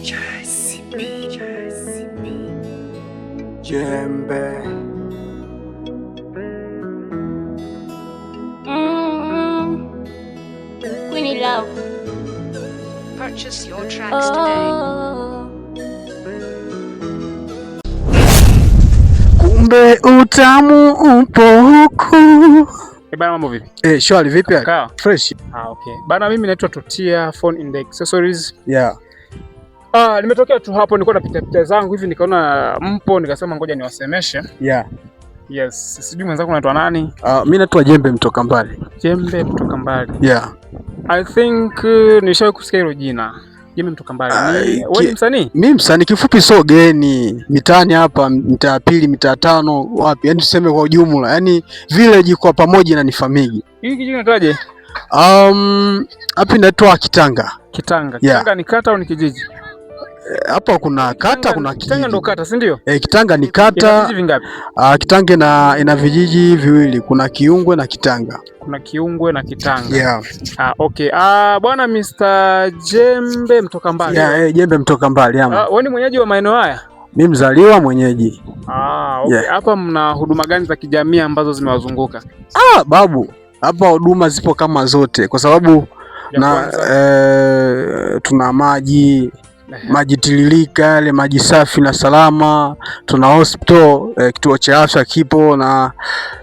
JCB, Jembe. Queenie Love. Purchase your tracks today. Oh. Kumbe utamu upo huku. Eh, bana mambo vipi? Eh, shwari vipi? Kaa. Fresh. Ah, okay. Bana mimi naitwa Totia Phone and Accessories. Yeah. Ah, nimetokea tu hapo nilikuwa napita pita zangu hivi nikaona mpo nikasema ngoja niwasemeshe. Yeah. Yes, sijui mwenzangu unaitwa nani? Mimi naitwa Jembe mtoka mbali. Jembe mtoka mbali. Yeah. I think nishawahi kusikia hilo jina. Jembe mtoka mbali. Wewe ni msanii? Mimi msanii kifupi, so geni mitaani hapa, mtaa pili, mtaa tano, wapi, yaani tuseme kwa ujumla, yaani village kwa pamoja na nifamigi. Hii kijiji kinaitwaje? Hapa inaitwa Kitanga. Kitanga. Yeah. Kitanga ni kata au ni kijiji? Hapa kuna kata, kuna Kitanga kijiji. ndo kata, si ndio? Kitanga ni Ina kata. vijiji vingapi? Kitanga ina vijiji viwili, kuna Kiungwe na Kitanga. Kuna Kiungwe na Kitanga. Yeah. Ah, okay. Ah, bwana Mr. Jembe mtoka mbali. Yeah, Jembe mtoka mbali ama. Ah, wewe ni mwenyeji wa maeneo haya? Mimi mzaliwa mwenyeji. Ah, okay. Yeah. Hapa mna huduma gani za kijamii ambazo zimewazunguka? Ah, babu, hapa huduma zipo kama zote kwa sababu Ya na kwanza. tuna maji maji tiririka yale maji safi na salama, tuna hospital kituo cha afya kipo na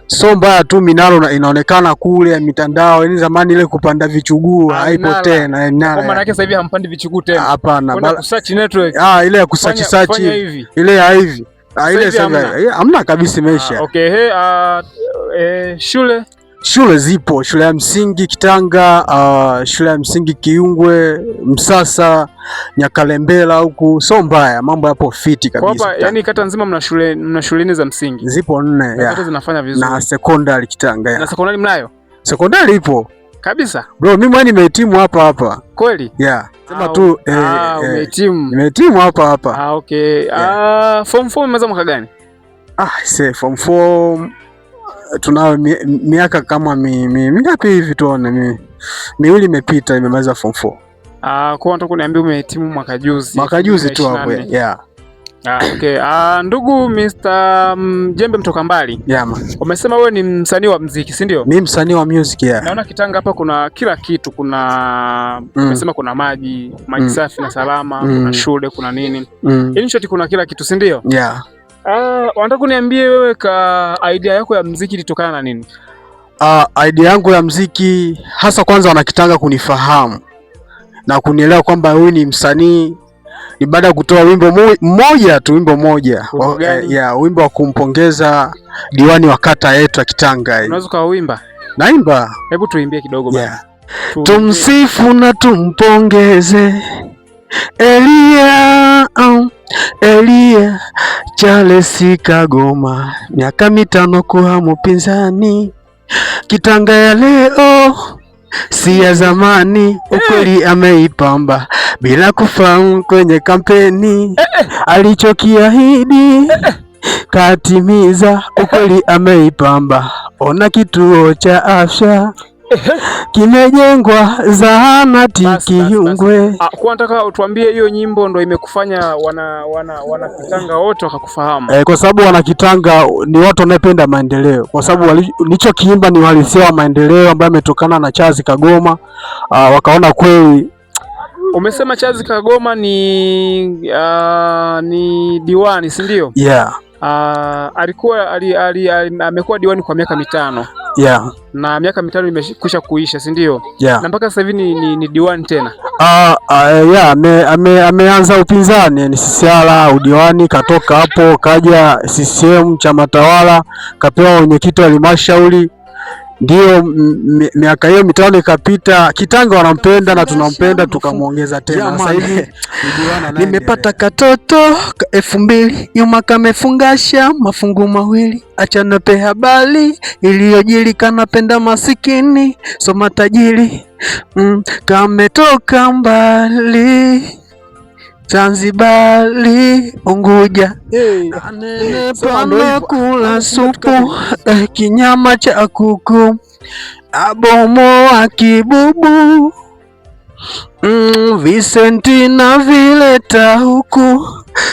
so mbaya tu minalo inaonekana kule ya mitandao. Yani zamani ile kupanda vichuguu Ah, haipo minara. tena. Minara Kwa maana yake sasa hivi hampandi vichuguu tena. hapana, Kwenda kusearch network. ile ya kusearch Fanya search hivi. ile ya hivi ile hivi sasa hamna. hamna kabisa, imeisha. Ah, okay, hey, shule Shule zipo, shule ya msingi Kitanga, shule ya msingi Kiungwe, Msasa, Nyakalembela huku, so mbaya, mambo yapo fiti kwa kabisa. hapa, yani kata nzima mna shule, mna shule nne za msingi. Zipo nne Na yeah. zote zinafanya vizuri. Na sekondari Kitanga Na yeah. sekondari mnayo? Sekondari ipo Kabisa. bro, mimi mwenyewe nimehitimu hapa hapa Kweli? yeah. Sema Ah, tu umehitimu. nimehitimu hapa hapa. Ah, okay. Ah, form 4 umemaliza mwaka gani? Ah, se form 4 tunayo miaka kama mingapi hivi, tuone miwili imepita, nimemaliza form 4 Ah, kwa nataka kuniambia umehitimu mwaka juzi. mwaka juzi tu hapo 2024. yeah. Ah, okay. Ah, ndugu Mr. Jembe mtoka mbali. Yeah, man. Umesema wewe ni msanii wa mziki, si ndio? Mi msanii wa music yeah. Naona Kitanga hapa kuna kila kitu, kuna umesema kuna maji, maji safi na salama, kuna shule, kuna nini. In short kuna kila kitu, si ndio? Yeah. Ah, wanataka kuniambie wewe ka idea yako ya mziki ilitokana na nini? Idea yangu ya mziki hasa kwanza wanakitanga kunifahamu na kunielewa kwamba huyu ni msanii ni baada ya kutoa wimbo mmoja tu, wimbo mmoja Wimbo gani? Yeah, wimbo wa kumpongeza diwani wa kata yetu ya Kitanga. Unaweza ukauimba? Naimba. Hebu tuimbie kidogo basi. Yeah. Tumsifu na tumpongeze Elia, Elia Charles Kagoma, miaka mitano kuwa mpinzani. Kitanga ya leo si ya zamani, ukweli ameipamba bila kufahamu kwenye kampeni, alichokiahidi katimiza, ukweli ameipamba. Ona kituo cha afya kimejengwa, zahanati Kiungwe. Ah, kwa nataka utuambie hiyo nyimbo ndo imekufanya wana Kitanga wote wakakufahamu. Kwa sababu wanakitanga ni watu wanaopenda maendeleo, kwa sababu nilichokiimba ni uhalisia wa maendeleo ambayo ametokana na Charles Kagoma. Wakaona kweli. Umesema Charles Kagoma ni diwani, si ndio? Yeah. Alikuwa amekuwa diwani kwa miaka mitano. Yeah. Na miaka mitano imekwisha kuisha, si ndio? Yeah. Na mpaka sasa hivi ni diwani tena. Yeah, ameanza upinzani ni CCR udiwani, katoka hapo kaja CCM chama tawala, kapewa wenyekiti wa halmashauri. Ndio miaka hiyo mitano ikapita. Kitanga wanampenda na tunampenda, tukamwongeza tena. Sasa hivi nimepata katoto ka 2000 nyuma kamefungasha mafungu mawili, achana pe habari iliyojiri, kanapenda masikini soma tajiri, kametoka mbali Zanzibari, Unguja, pamekula supu kinyama cha kuku, abomoa kibubu. Visenti na vileta huku,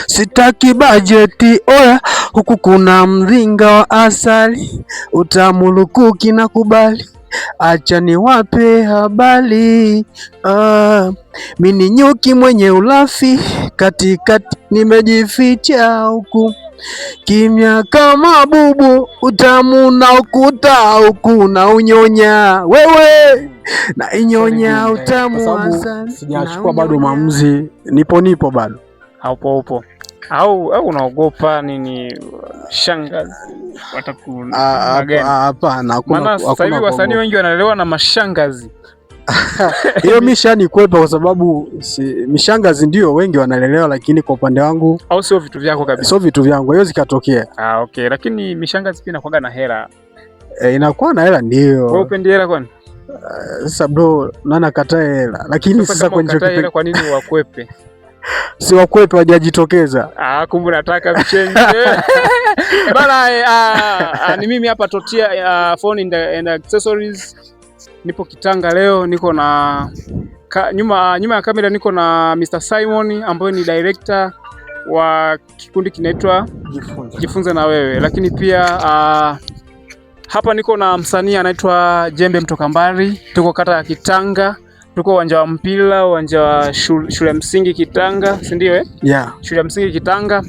sitaki bajeti oya, huku kuna mringa wa asali, utamulukuki na kubali, acha niwape habari. Mimi ni nyuki mwenye ulafi, katikati nimejificha huku kimya kama bubu, utamu na ukuta huku na unyonya wewe na inyonya utamu asali. Sijachukua bado maamuzi, nipo bado. Haupo upo au unaogopa nini? Shangazi wataku Hapana, hakuna. Sasa hivi wasanii wengi wanalelewa na mashangazi. Hiyo mishanikwepa kwa sababu mishangazi ndio wengi wanalelewa, lakini kwa upande wangu au sio vitu vyako kabisa, sio vitu vyangu, hiyo zikatokea. Okay, lakini mishangazi pia inakuwa na hela. Inakuwa na hela ndio. Wewe upendi hela kwani? Sasa bro, nani akatae hela? Lakini sasa kwenye hela kwa nini wakwepe? Si wakwepe, wajajitokeza. Kumbe nataka vichenji. Bana, ni mimi hapa Totia Phone and Accessories. Nipo Kitanga leo, niko na nyuma ya kamera niko na Mr. Simon ambaye ni director wa kikundi kinaitwa Jifunze na Wewe. Lakini pia hapa niko na msanii anaitwa Jembe Mtoka Mbali. Tuko kata ya Kitanga, tuko uwanja wa mpira, uwanja wa shule ya msingi Kitanga, si ndio eh? Yeah. Shule ya msingi Kitanga.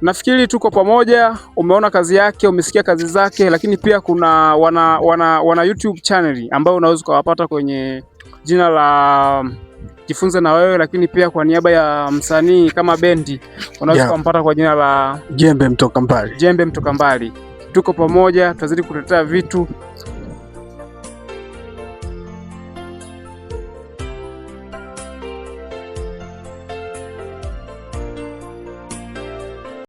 Nafikiri tuko pamoja, umeona kazi yake, umesikia kazi zake, lakini pia kuna wana YouTube channel ambayo unaweza kuwapata kwenye jina la Jifunze na Wewe, lakini pia kwa niaba ya msanii kama bendi unaweza kumpata kwa jina la Jembe Mtoka Mbali. Jembe Mtoka Mbali. Tuko pamoja, tutazidi kutetea vitu.